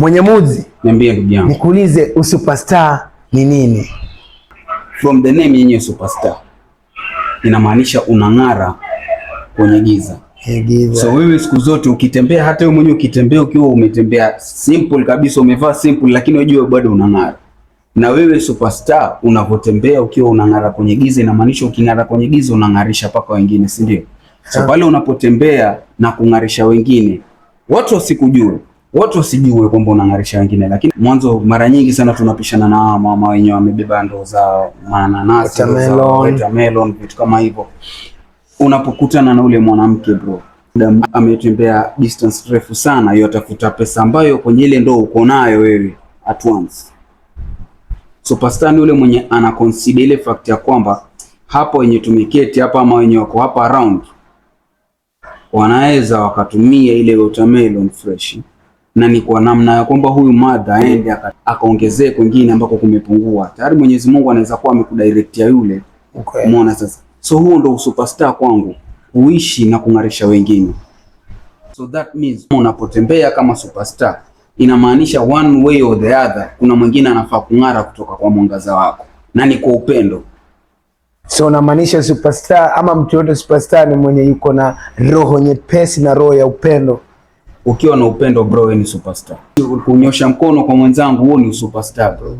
Mwenye muzi, Niambie ndugu yangu. Nikuulize, usuperstar ni nini? From the name yenyewe superstar inamaanisha unang'ara kwenye giza. Giza. So wewe siku zote ukitembea, hata wewe mwenyewe ukitembea ukiwa umetembea simple kabisa, umevaa simple, lakini unajua bado unang'ara. Na wewe superstar unavotembea ukiwa unang'ara kwenye giza, inamaanisha uking'ara kwenye giza unang'arisha paka wengine, si ndio? So pale unapotembea na kung'arisha wengine, watu wasikujue, watu wasijue kwamba unang'arisha wengine, lakini mwanzo mara nyingi sana tunapishana na hawa mama wenyewe wamebeba ndoo zao mananasi, ndoo zao, Watermelon. Watermelon, vitu kama hivyo. Unapokutana na ule mwanamke, bro, ametembea distance refu sana, yotafuta pesa ambayo kwenye ile ndoo uko nayo wewe at once. Superstar ni ule mwenye ana consider ile fact ya kwamba hapo wenye tumeketi hapa ama wenye wako hapa around wanaweza wakatumia ile watermelon fresh, na ni kwa namna ya kwamba huyu mother aende akaongezee kwingine ambako kumepungua. Tayari Mwenyezi Mungu anaweza kuwa amekudirectia yule. Umeona sasa? So huo ndo superstar kwangu, kuishi na kung'arisha wengine. So that means unapotembea kama superstar inamaanisha one way or the other, kuna mwingine anafaa kung'ara kutoka kwa mwangaza wako, na ni kwa upendo. So unamaanisha superstar ama mtu yote superstar ni mwenye yuko na roho nyepesi na roho ya upendo. Ukiwa na upendo, bro, wewe ni superstar. Kunyosha mkono kwa mwenzangu, huo ni superstar, bro.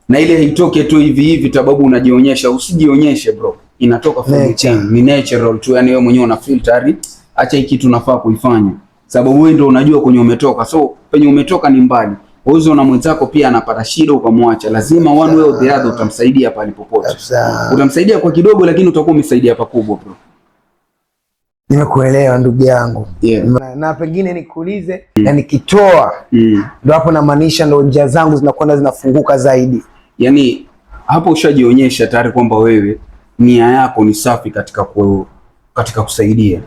Na ile haitoke tu hivi hivi sababu unajionyesha, usijionyeshe, bro, inatoka from Nature. within, ni natural tu, yani wewe mwenyewe una feel tayari, acha hii kitu nafaa kuifanya, sababu wewe ndio unajua kwenye umetoka. So penye umetoka ni mbali, uwezo na mwenzako pia anapata shida ukamwacha, lazima one way or the other utamsaidia pale popote. Utamsaidia kwa kidogo, lakini utakuwa umesaidia pakubwa, bro. Nimekuelewa ndugu yangu. Na pengine nikuulize, na nikitoa ndo hapo namaanisha ndo njia zangu zinakwenda zinafunguka zaidi. Yani hapo ushajionyesha tayari kwamba wewe nia yako ni safi katika kusaidia,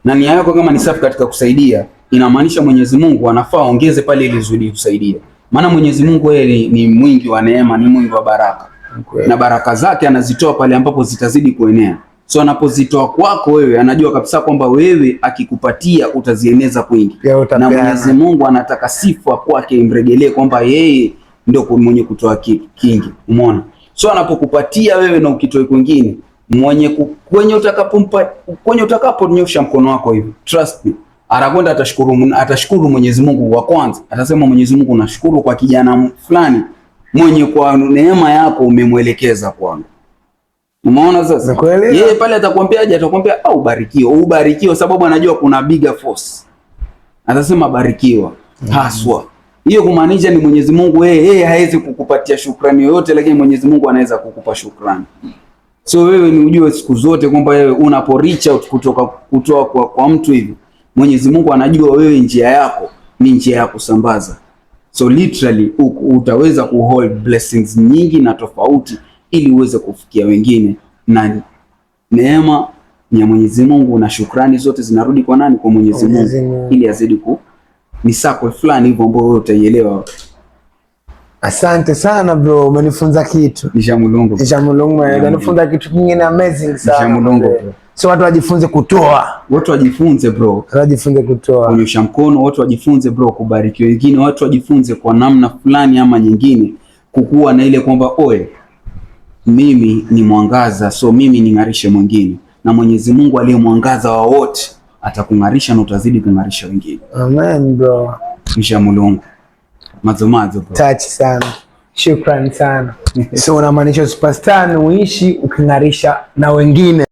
na nia yako kama ni safi katika kusaidia, inamaanisha Mwenyezi Mungu anafaa ongeze pale ili zidi kusaidia. Maana Mwenyezi Mungu yeye ni mwingi wa neema, ni mwingi wa baraka na baraka zake anazitoa pale ambapo zitazidi kuenea. So anapozitoa kwako wewe, anajua kabisa kwamba wewe akikupatia utazieneza kwingi, Pia na utapeana. Mwenyezi Mungu anataka sifa kwake imregelee kwamba yeye ndio mwenye kutoa kingi. Umeona? So anapokupatia wewe na ukitoe kwingine, mwenye utakapompa, kwenye utakaponyosha mkono wako hivi, trust me, atakwenda atashukuru, atashukuru Mwenyezi Mungu wa kwanza, atasema, "Mwenyezi Mungu, nashukuru kwa kijana fulani mwenye kwa neema yako umemwelekeza kwangu." Umeona sasa? Nakuelewa. Yeye pale atakwambiaje? Atakwambia au ubarikiwe, ubarikiwe, sababu anajua kuna bigger force. Atasema barikiwa haswa. Hiyo kumaanisha ni Mwenyezi Mungu yeye hawezi kukupatia shukrani yoyote, lakini Mwenyezi Mungu anaweza kukupa shukrani. So wewe ni ujue siku zote kwamba wewe unapo reach out kutoka kutoa kwa mtu hivi, Mwenyezi Mungu anajua wewe njia yako ni njia ya kusambaza. So literally utaweza kuhold blessings nyingi na tofauti ili uweze kufikia wengine, na neema ni ya Mwenyezi Mungu na shukrani zote zinarudi kwa nani? Kwa Mwenyezi Mwenyezi Mungu, Mungu. ili azidi ku ni circle fulani hivyo ambayo wewe utaielewa. Asante sana bro, umenifunza kitu. Nishamulungu. Nishamulungu, umenifunza kitu kingine amazing sana. Nishamulungu, bro. So watu wajifunze kutoa. Watu wajifunze, bro, Watu wajifunze kutoa. Kunyosha mkono, watu wajifunze, bro, kubariki wengine, watu wajifunze kwa namna fulani ama nyingine kukuwa na ile kwamba oe, mimi ni mwangaza, so mimi ning'arishe mwingine, na Mwenyezi Mungu aliye mwangaza wa wote atakung'arisha na utazidi kung'arisha wengine. Amen, bro. Nishamulungu mazo mazo, bro. Touch sana. Shukran sana. So unamaanisha superstar ni uishi uking'arisha na wengine.